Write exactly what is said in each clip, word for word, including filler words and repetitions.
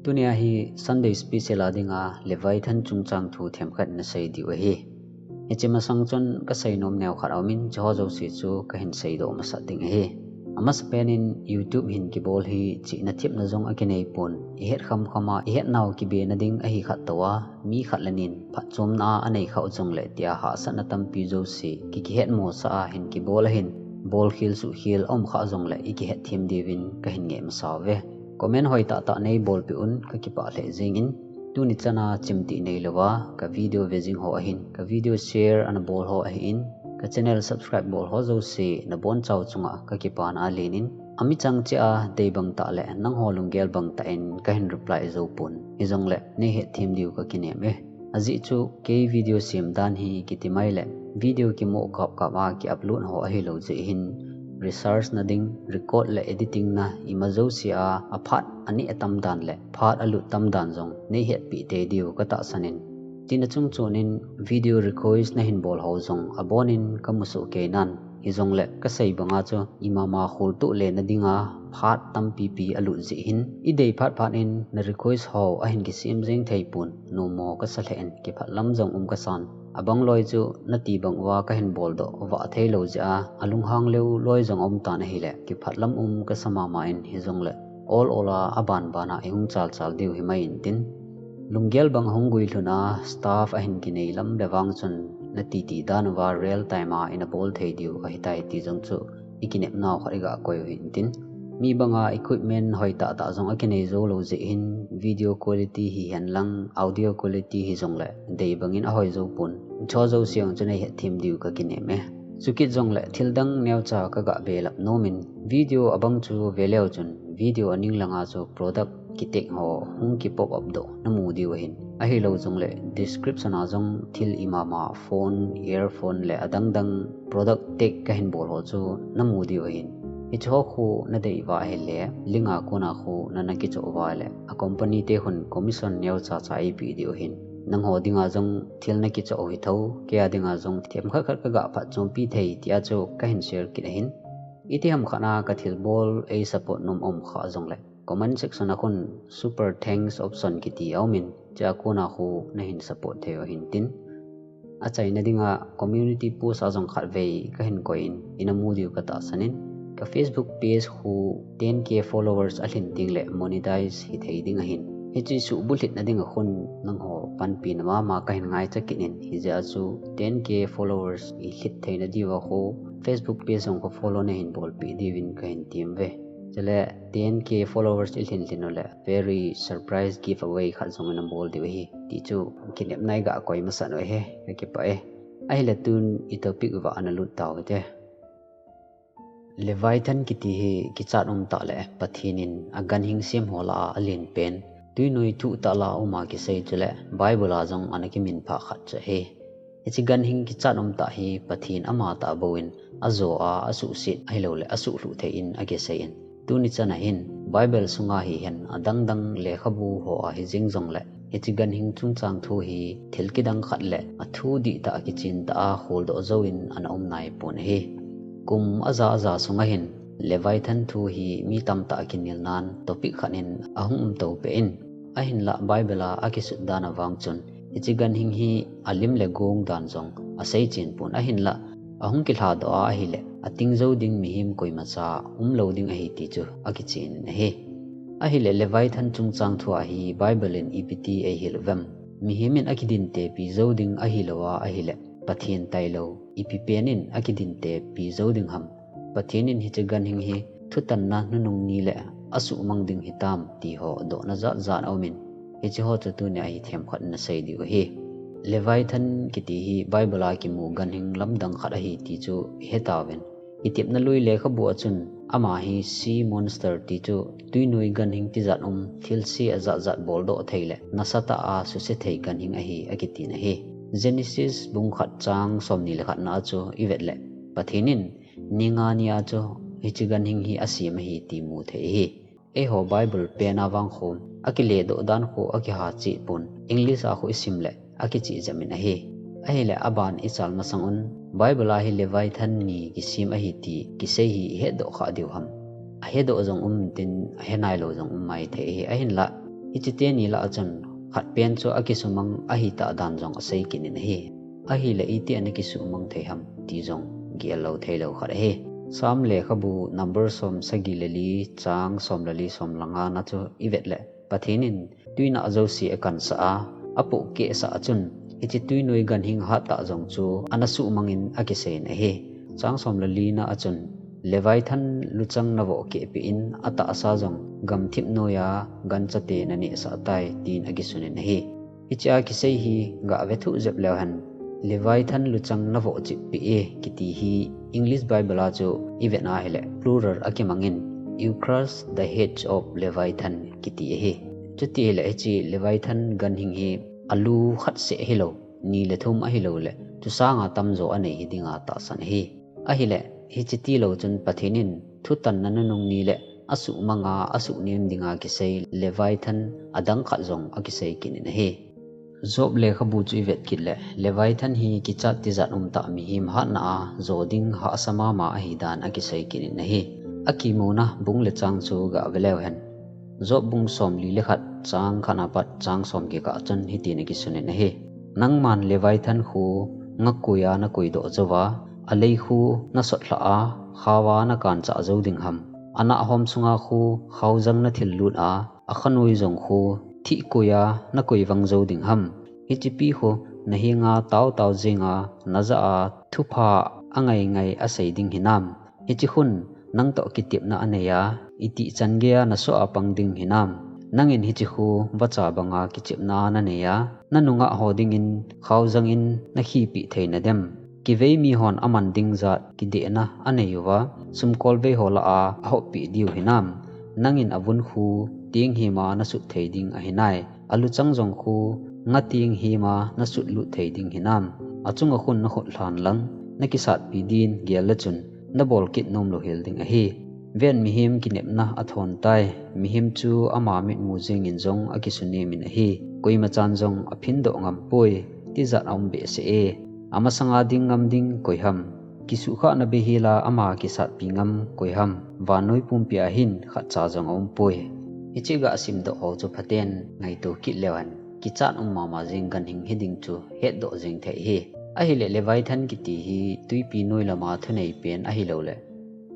Tunia hi Sunday special a dinga Leviathan chungchang thu themkhat nasei diu ahi. Hiche masang chun kasei nom neo khat aumin, chuho jouse chu kahin seidoh masat ding ahi. Amasapen in YouTube hin kibol hi chihna themna jong akinei pon, ihet khamkham a ihet nau kibena ding ahi khat toh a, mi khat le nin phatchomna anei khah jongle tia hahsatna tampi jouse ki kihetmosah a hin kibol ahin, bolkhel suhkhel aum khah jongle ikihet them diuvin kahin ngeh masa uve. Comment hoitah tah neibolpeh un, kakipah lheh jengin. Tuni chana chimtih neilouva ka video vejing ho ahin, ka video share ana bol ho ahin, ka channel subscribe bol ho jouse nabonchau chunga kakipana alenin, amichang cheh a deibang tah le nangho lunggel bang tah in kahin reply joupon, hijongle neihet them diu kakinem e. Ajeh chu kei video sem dan hi kitimai le video kimoh kapkap a ki upload ho ahilou jeh hin, research na ding, record le editing na ima jouse a, aphat aneh atam dan le phat alut tam dan jong neihetpeh tei diu katahsan in. Tin achungchon in video request nahin bol ho jong abonin kamusoh keinan, hijongle kasei banga chu imama kholtoh lena dinga phat tampipi alut jeh hin, idei phatphat in na request ho ahin kisem jeng theipon, nommo kasa lheh in kiphatlam jong um kasan. Abang loi chu nati bang uva kahin boldoh vah theilou jeh a, alunghang leu loi jong aumtan ahile kiphatlam um kasa mama in, hijongle ol ol a abanbana ihung chalchal diu himai intin. Lunggel bang ahung guilhun a staff ahin kinei lam le vang chun natiti dan uva real time a ina bol thei diu ahitai ti jong chu ikinepnau khat iga koi u hintin. Mi banga equipment hoitah tah jong akinei joulou jeh hin video quality hihen lang audio quality hijongle dei bangin ahoi joupon, chuho jouse jong chu neihet them diu kakinem e. Chukit jongle thildang neocha kaga belap nomin, video abang chu veleu chun video aning langa chu product kitag ho hung ki pop up doh namu diu ahin, ahilou jongle description a jong thil imama phone, earphone le adangdang product tag kahin bol ho chu namu diu ahin. Hicheho khu nadei uva ahile link a kona khu nana kichoh uva le a company te khun commission neocha cha eipeh diu ahin, nangho dinga jong thil nakichoh u hithou, keia dinga jong themkhat khat kaga phatchompi thei tia chu kahin share kit ahin. Itiham khat a kathilbol ei support nom aum khah jongle comment section a khun super thanks option kiti aumin, chua kona khu nahin support thei u hintin. Achaina dinga community post a jong khatvei kahin koiyin, ina mu diu katahsan in. Ka Facebook page khu ten K followers alhin tengle monetize hithei ding ahin, hiche suhbulhitna dinga khun nangho panpina mama kahin ngaicha kit in, hijeh a chu ten K followers ilhit theina diuva khu Facebook page jong khu follow nahin bolpeh diuvin kahin tem uve. Chule ten K followers ilhin lhin ule very surprise giveaway khat jong ina bol diu ahi, ti chu kinepna iga koi masat u ahi, kakipah e. Ahile tun i topic uva ana lut tau hite. Leviathan kiti hi kichat umtah le Pathen in aganhing sem ho lah a alenpen, twinoi thuhtah lah a um a kisei chule Bible a jong ana kiminphah khat chu ahi. Hiche ganhing kichat umtah hi Pathen amatah bouvin ajo a, asuhset ahiloule asuhlhuh thei in akisei in, tuni chana hin Bible sunga hihen adangdang lekhabu hoa hijeng jongle hiche ganhing chungchang thu hi thil kidang khat le athu dihtah akichentah a kholdoh jouvin ana um naipon ahi. Kum aja aja sunga hin Leviathan thu hi mi tamtah akinelnan topic khat in ahung umtoupeh in, ahinlah Bible a akisut dan a vang chun hiche ganhing hi alim le gong dan jong aseichen pon, ahinlah ahung kilhadoh a ahile ating jou ding mihem koimacha umlou ding ahi ti chu akichen in ahi. Ahile Leviathan chungchang thua hi Bible in ipiti eihil uvem? Mihem in akidintepi jou ding ahilouva ahile Pathen tailou ipi pen in akidintepi jou ding ham? Pathen in hiche ganhing hi thutanna nunung ni le asuhmang ding hitam tiho dohna jatjat aumin, hicheho chu tunia hi themkhat nasei diu ahi. Leviathan kiti hi Bible a kimu ganhing lamdang khat ahi ti chu ihetauvin, itepna lui lekhabu a chun ama hi sea monster ti chu twinoi ganhing tijat um thilse ajatjat boldoh thei le nasatah a suse thei ganhing ahi akitin ahi. Genesis bung khat chang somni le khatna a chu ivet le Pathen in ni nga nia chu hiche ganhing hi asem ahi ti muthei ahi. Eiho Bible pena vang khu akiledoh dan khu akiha cheh pon, English a khu isim le akicheh jep in ahi. Ahile aban ichal masang un Bible a hi Leviathan ni kisem ahi ti kisei hi ihetdoh khah diu ham? Ahedoh jong um intin ahenailou jong um maithei ahi. Ahinlah Hiche teni lah a chun khat pen chu akisumang ahitah dan jong asei kit in ahi. Ahileh iti ana kisumang thei ham ti jong gel lou thei lou khat ahi. Sam lekhabu number som sagi le li chang som le li som le nga na chu ivet leh Pathen in tuinah jouse akansah a, apohkeh sah a chun, hiche tuinoi ganhing hattah jong chu ana suhmang in akisei in ahi. Chang som le li na a chun, Leviathan luchang navoh keh peh in atahsa jong gamthip noiya ganchate nanehsah tai, tin akisun in ahi. Hichea kisei hi gah vethuh jep leu hen, Leviathan luchang navoh chip peh e kiti hi English Bible a chu ivet na hileh plural akimang in, "You crush the head of Leviathan," kiti ahi. Chuti hileh hiche Leviathan ganhing hi alu khat seh hilou, ni le thum ahilou leh, chu sanga tamjo anei hi dinga tahsan ahi. Ahileh, hiche tilou chun Pathen in thutanna nunung ni leh asuhmang a asuhnem dinga kisei Leviathan adang khat jong akisei kit in ahi. Job lekhabu chu ivet kit leh, Leviathan hi kichat tijat umtah mihem hatna a jo ding hahsa mama ahi dan akisei kit in ahi. Akimuna bung le chang chu gah ve leu hen. Job bung som li le khat chang khat na pat chang som kikah chun hitin akisun in ahi. Nangman Leviathan khu ngakoiya nakoidoh jouva, alei khu nasot lhah a, khaova nakanchah jou ding ham. Anahhom sunga khu khaojang nathil lut a, akhanoi jong khu thihkoiya nakoi vang jou ding ham. Hichepi khu nahenga taotao jenga najah a thupha angai ngai asei ding hinam. Hiche khun nangtoh kitepna aneiya, itih chan geiya nasoh a pang ding hinam. Nangin hiche khu vacha banga kichepna naneiya, nanungah ho dingin khaojang in nakhipeh thei nadem. Kivei mihon aman ding jat kidehna anei uva, sumkolvei ho lah a ahoppeh diu hinam. Nangin avun khu teng hima nasut thei ding ahinai. Aluchang jong khu nga teng hima nasut lut thei ding hinam. Achunga khun nakhut lhan lang, nakisatpi din gel le chun, nabol kit nom lou hel ding ahi. Ven mihem kinepna athon tai, mihem chu ama mitmu jengin jong akisunem in ahi. Koima chan jong aphindoh ngam poi, tijat aum behseh e. Amasanga ding ngam ding koi ham. Kisuhkhahna beihela ama kisatpi ngam koi ham. Vannoi pumpia hin khatcha jong aum poi. Hiche gah simdoh ho chu phaten ngaito kit leu hen. Kichat um mama jeng ganhing hiding chu hetdoh jeng thei ahi. Ahileh Leviathan kiti hi tuipi noi lama thunei pen ahilou leh,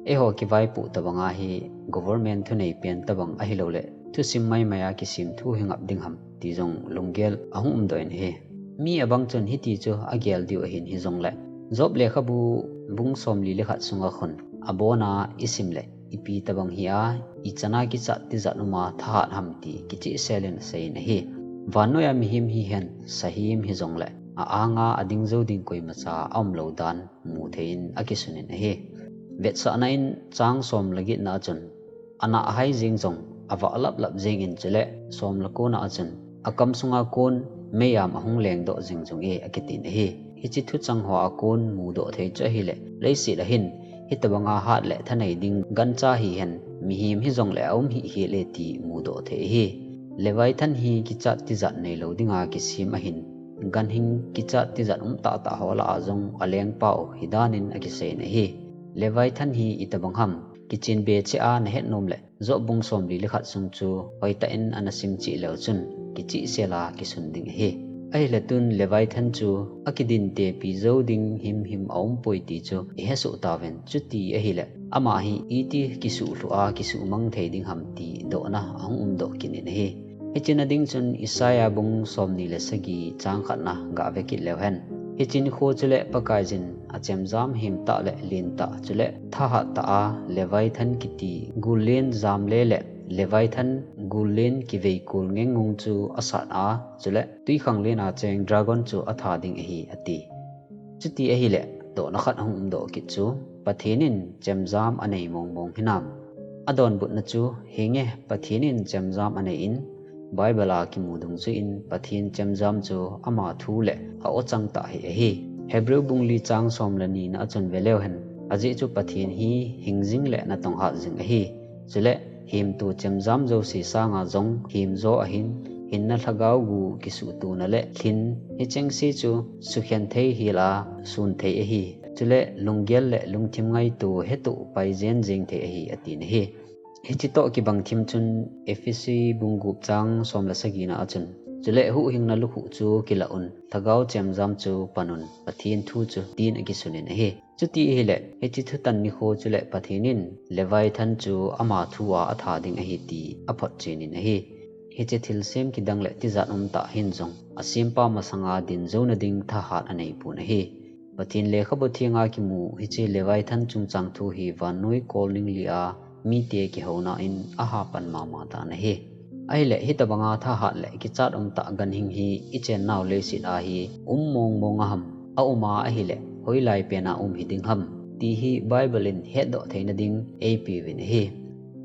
eiho kivaipoh tobanga hi government thunei pen tobang ahilou leh, thusim maimai a kisim thu hi ngap ding ham ti jong lunggel ahung umdoh in ahi. Mi abang chun hiti chu agel diu ahin hijongleh, Job lekhabu bung som li le khat sunga khun abona isim leh, ipi tobang hi a, ichan a kichat tijat uma thahat ham ti kichehsel in asei in ahi. Vannoiya mihem hihen, sahem hijongleh, a-anga ading jou ding koimacha aumlou dan mu thei in akisun in ahi. Vetsahna in chang som le get na a chun, anah ahai jeng jong avah lap lap jeng in chuleh som le ko na a chun, akam sunga kon meiyam ahung lengdoh jing jong e akitin ahi. Hiche thuchang hoa kon mudoh thei chu ahileh, leiset a hin hitobanga hat le thanei ding gancha hihen, mihem hijongleh aum hih hel e ti mudoh thei ahi. Leviathan hi kichat tijat neilou dinga kisem ahin, ganhing kichat tijat um tahtah ho lah a jong alengpau hidan in akisei in ahi. Leviathan hi itobang ham, kichenbe cheh a nahet nom leh, Job bung som li le khat sung chu hoitah in ana sim cheh leu chun, kichehsel a kisun ding ahi. Ahileh tun Leviathan chu akidintepi jou ding himhim aum poi ti chu ihesoh tauvin, chuti ahileh, ama hi iti kisuhlhuh a kisuhmang thei ding ham ti dohna ahung umdoh kit in ahi. Hiche na ding chun Isaiah bung som ni le sagi chang khat na gah ve kit leu hen. Hiche nikho chuleh Pakaiyin achemjam hemtah le lentah chuleh thahat tah a Leviathan kiti gullen jamle le Leviathan gullen kiveikol ngengngung chu asat a, chuleh twikhanglen a cheng dragon chu atha ding ahi ati. Chuti ahileh, dohna khat ahung umdoh kit chu, Pathen in chemjam anei mong mong hinam. Adonbutna chu, henge Pathen in chemjam anei in, Bible a kimu dungjuiyin Pathen chemjam chu ama thu le a-ochang tah hi ahi. Hebrew bung li chang som le ni na a chun ve leu hen, ajeh chu Pathen hi hingjing le natong hat jing ahi. Chuleh, hemto chemjam jouse sanga jong hemjo ahin, hinna lhagao gu kisuhtona le lhin hichengse chu sukhen thei hel a sun thei ahi. Chuleh, lunggel le lungthim ngaito hetoh pai jen jeng thei ahi, atin ahi. Hiche toh kibang thim chun Ephesi bung gup chang som le sagina a chun, chule huhhingna lukhuh chu kilah un, lhagao chemjam chu pan un, Pathen thu chu tin akisunin ahi. Chuti ahile, hiche thutan nikho chule Pathen in Leviathan chu ama thu a atha ding ahi ti aphotchen in ahi. Hiche thilsem kidang le tijat umtah hin jong asempa masanga dinjouna ding thahat aneipon ahi. Pathen lekhabu thenga kimu hiche Leviathan chungchang thu hi vannoi kolning li a mite kihouna in ahapan mama tan ahi. Ahile, hitobanga thahat le kichat umtah ganhing hi ichennau leiset a hi um mong mong a ham, auma ahile, hoilai pena um hiding ham, ti hi Bible in hetdoh theina ding eipeuvin ahi.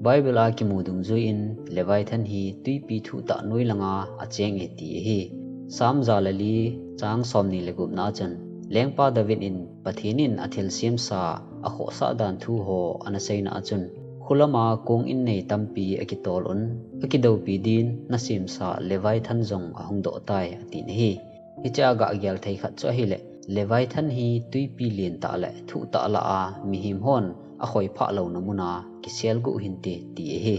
Bible a kimu dungjuiyin Leviathan hi twipi thuhtah noi langa acheng e ti ahi. Sam ja le li chang somni le gupna a chun, Lengpa David in Pathen in athilsemsa akhohsah dan thu ho ana seina a chun, khulama kong innei tampi akitol un, akidoupi din nasemsa Leviathan jong ahung doh tai, atin ahi. Hichea gah gel thei khat chu ahile, Leviathan hi twipi lentah le thuhtah lah a mihem hon akhoiphah louna muna kiselguh hinte ti ahi.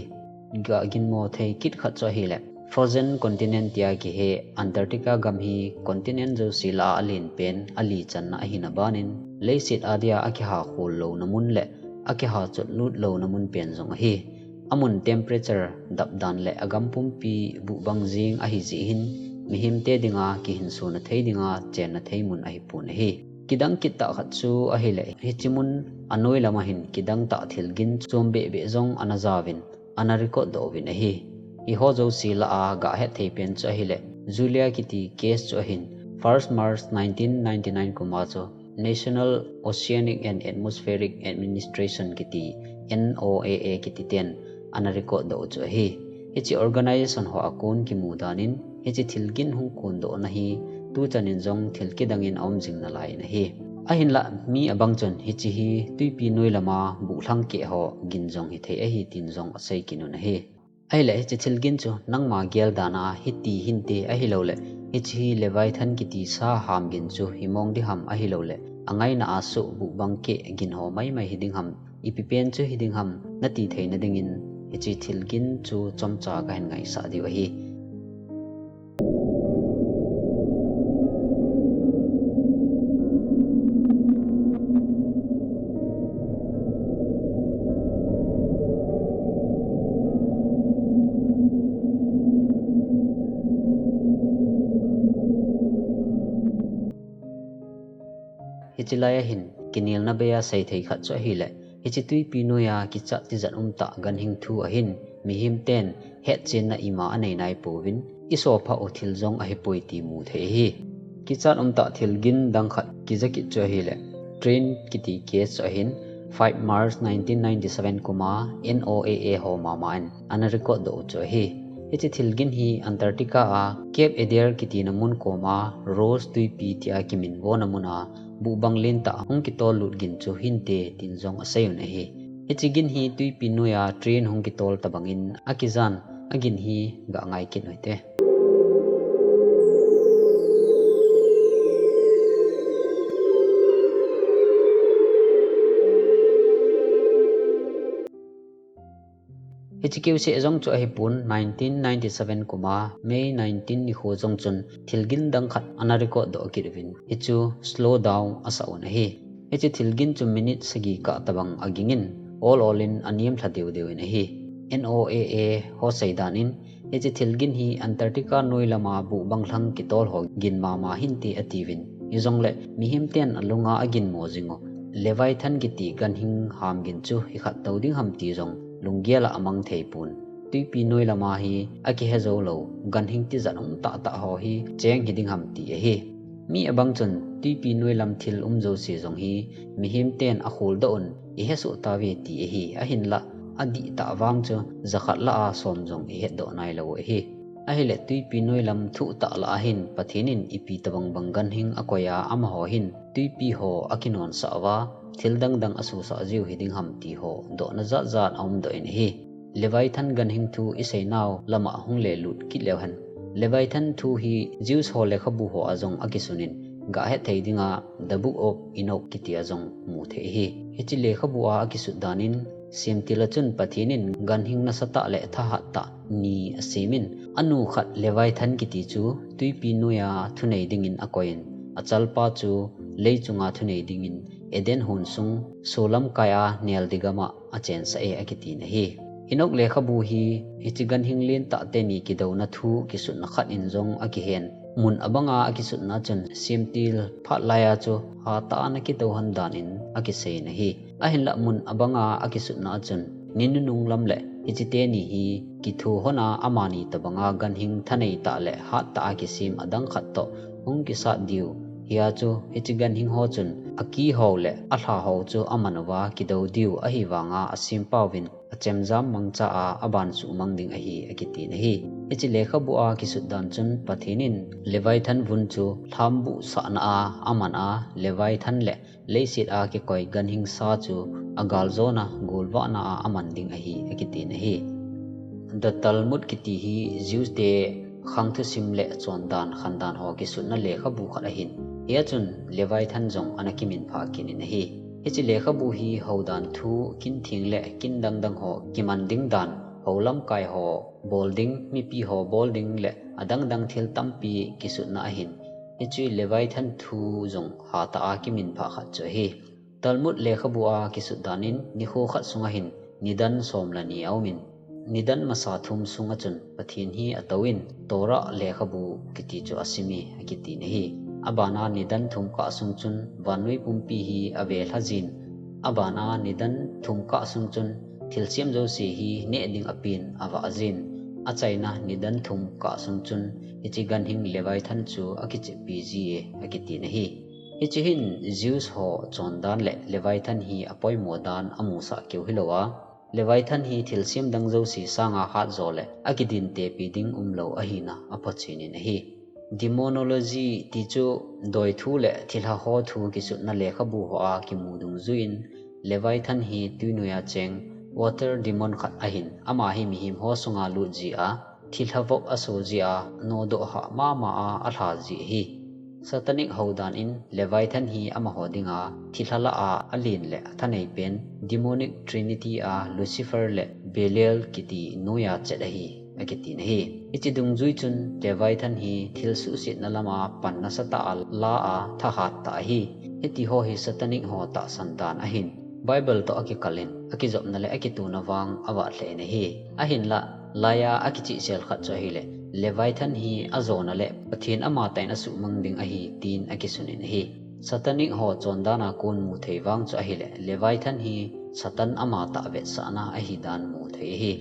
Gah ginmo thei kit khat chu ahile, Frozen Continent tia kihe Antarctica gam hi continent jouse lah a alen pen ali channa ahina banin, leiset a dia akiha khol louna mun le akiha chotlut louna mun pen jong ahi. Amun temperature dapdan le agam pumpi buhbang jeng ahi jeh hin, mihemte dinga kihinsona thei dinga chenna thei mun ahipon ahi. Kidang kit tah khat chu ahile, hiche mun anoi lama hin kidang tah thilgin chombeh beh jong ana jauvin, ana record doh uvin ahi. Hiho jouse lah a gah hetthei pen chu ahile, Julia kiti case chu ahin, first March nineteen ninety-nine kuma chu National Oceanic and Atmospheric Administration kiti, N O A A kiti ten ana record doh u chu ahi. Hiche organization ho a kon kimu danin, hiche thilgin hung kondohna hi tuchan in jong thil kidang in aum jing nalai in ahi. Ahinlah mi abang chun hiche hi twipi noi lama buhlhang keh ho gin jong hithei ahi tin jong asei kit un ahi. Ahile hiche thilgin chu nangma gel dan a hiti hinte ahilouleh, hiche hi Leviathan kiti sa hamgin chu himong ding ham ahilouleh, angaina a soh buhbang keh gin ho maimai hiding ham, ipi pen chu hiding ham nati theina dingin hiche thilgin chu chomcha kahin ngaisah diu ahi. Hiche lai a hin, kinelna bei a seithei khat chu ahile, hiche twipi noi a kichat tijat umtah ganhing thu a hin, mihem ten hetchenna ima anei naipouvin, isophah u thil jong ahipoi ti mu thei ahi. Kichat umtah thilgin dang khat kija kit chu ahile, Trent kiti case chu ahin, five March nineteen ninety-seven kuma N O A A ho mama in ana record doh u chu ahi. Hiche thilgin hi Antarctica a Cape Adair kitina mun koma Ross twipi tia kiminvona muna buhbang lentah hung kitol lut gin chu hinte tin jong asei un ahi. Hiche gin hi twipi noi a train hung kitol tobangin akijan, agin hi gah ngai kit u hite. Hiche keuseh jong chu ahipon, nineteen ninety-seven kuma May nineteen nikho jong chun thilgin dang khat ana record doh kit uvin, hichu slow down asah un ahi. Hiche thilgin chu minute sagi kah tobang agingin, ol ol in anem lha deu deu in ahi. N O A A ho seidan in, hiche thilgin hi Antarctica noi lama buhbang lhang kitol ho gin mama hinte atiuvin, hijongle mihem ten alunga aginmo jing u Leviathan kiti ganhing hamgin chu hikhat tou ding ham ti jong lunggel a amang theipon. Twipi noi lama hi akihe joulou ganhing tijat umtah tah ho hi cheng hiding ham ti ahi. Mi abang chun twipi noi lam thil um jouse jong hi mihem ten akholdoh un ihesoh tauve ti ahi, ahinlah adihtah vang chu jakhat lah a som jong ihetdoh nailou u ahi. Ahile twipi noi lam thuhtah lah a hin Pathen in ipi tobang bang ganhing akoi a amaho hin twipi ho akinonsah uva thil dang dang asusah jiu hiding ham ti ho dohna jat jat aumdoh in ahi. Leviathan ganhing thu iseinau lama hung lelut kit leu hen. Leviathan thu hi Jews ho lekhabu ho a jong akisunin, gah hetthei dinga The Book of Enoch kiti a jong mu thei ahi. Hiche lekhabu a akisut dan in Semtil a chun Pathen in ganhing nasatah le thahattah ni asemin, anu khat Leviathan kiti chu tuipi noiya thunei dingin akoiyin, achalpa chu leichunga thunei dingin Eden hon sung solamkai a neldi gam'a achensah e akiti ahi. Enoch lekhabu hi hiche ganhing lentah teni kidouna thu kisutna khat in jong akihen. Mun abanga akisutna chun semtil phat laiya chu hatah a ana kido hon dan in akiseiyin ahi. Ahinlah mun abanga akisutna chun ni nunung lam le hiche teni hi kitho hon a amani tobanga ganhing thanei tah le hattah a kisem adang khat toh hung kisat diu. Hia chu hiche ganhing ho chun akihou le alha ho chu aman uva kido diu ahivanga asempau vin achemjam mangcha a aban suhmang ding ahi akiti ahi. Hiche lekhabu a kisut dan chun Pathen in Leviathan vun chu lhambuh sahna a aman a, Leviathan le leiset a kikoi ganhing sa chu agal jona golvahna a aman ding ahi akiti ahi. The Talmud kiti hi Jews te khang thusim le chondan khandan ho kisutna lekhabu khat ahin, hia chun Leviathan jong ana kiminphah kit in ahi. Hiche lekhabu hi houdan thu kin theng le kin dangdang ho kiman ding dan, hou lamkai ho bol ding, mipi ho bol ding le adangdang thil tampi kisutna ahin, hiche Leviathan thu jong hatah a kiminphah khat chu ahi. Talmud lekhabu a kisut dan in nikho khat sunga hin nidan som le ni aumin, nidan masa thum sunga chun Pathen hi atouin Torah lekhabu kiti chu asim e akiti ahi. Abana nidan thum kah sung chun vannoi pumpi hi avelha jin, abana nidan thum kah sung chun thilsem jouse hi neh ding apen avah jin, achaina nidan thum kah sung chun hiche ganhing Leviathan chu akicheppi ji e akiti ahi. Hiche hin Jews ho chondan le Leviathan hi apoimo dan amusah keu hilou a, Leviathan hi thilsem dang jouse sanga hatjo le akidintepi ding umlou ahina aphochen in ahi. Demonology ti chu doithu le thilha ho thu kisutna lekhabu hoa kimu dungjuiyin, Leviathan hi tuinoiya cheng water demon khat ahin, ama hi mihem ho sunga lut ji a, thilha vop aso ji a, nodoh hah mama a alha ji ahi. Satanic houdan in Leviathan hi amaho dinga thilha lah a alen le athanei pen demonic trinity a Lucifer le Belial kiti noiya chet ahi akiti ahi. Hiche dungjui chun Leviathan hi thil suhsetna lama pan nasatah a la a thahattah ahi. Hiti ho hi Satanic ho tahsan dan ahin, Bible toh akikal in akijopna le akituna vang avah lheh in ahi. Ahinlah, laiya akichihsel khat chu ahile, Leviathan hi ajona le Pathen amatah in asuhmang ding ahi tin akisun in ahi. Satanic ho chondana kon muthei vang chu ahile, Leviathan hi Satan amatah vetsahna ahidan muthei ahi.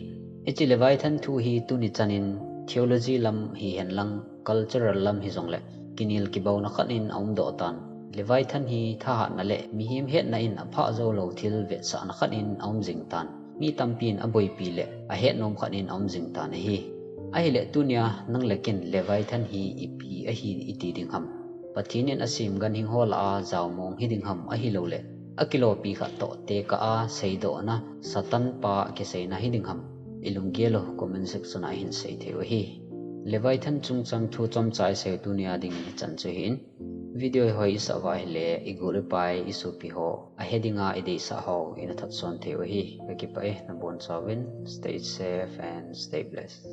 Hiche Leviathan thu hi tuni chanin theology lam hihen lang, cultural lam hijongle kinel kibaona khat in aumdoh tan. Leviathan hi thahatna le mihem hetna in aphah joulou thil vetsahna khat in aum jing tan. Mi tampin aboipi le ahetnom khat in aum jing tan ahi. Ahile tunia nang le ken Leviathan hi ipi ahi iti ding ham? Pathen in asem ganhing ho lah a jaomong hiding ham ahiloule akilopi khat toh tekah a seidohna Satan pa kiseina hiding ham? Ilunggel u comment section a hin seithei u ahi. Leviathan chungchang thu chomcha iseiu tunia dingin hichan chu ahin. Video hi hoi isah uva ahile, igol ipai, isopi ho, ahe dinga ideisah ho ina thatson thei u ahi. Kakipah e, nabonchauvin, stay safe and stay blessed.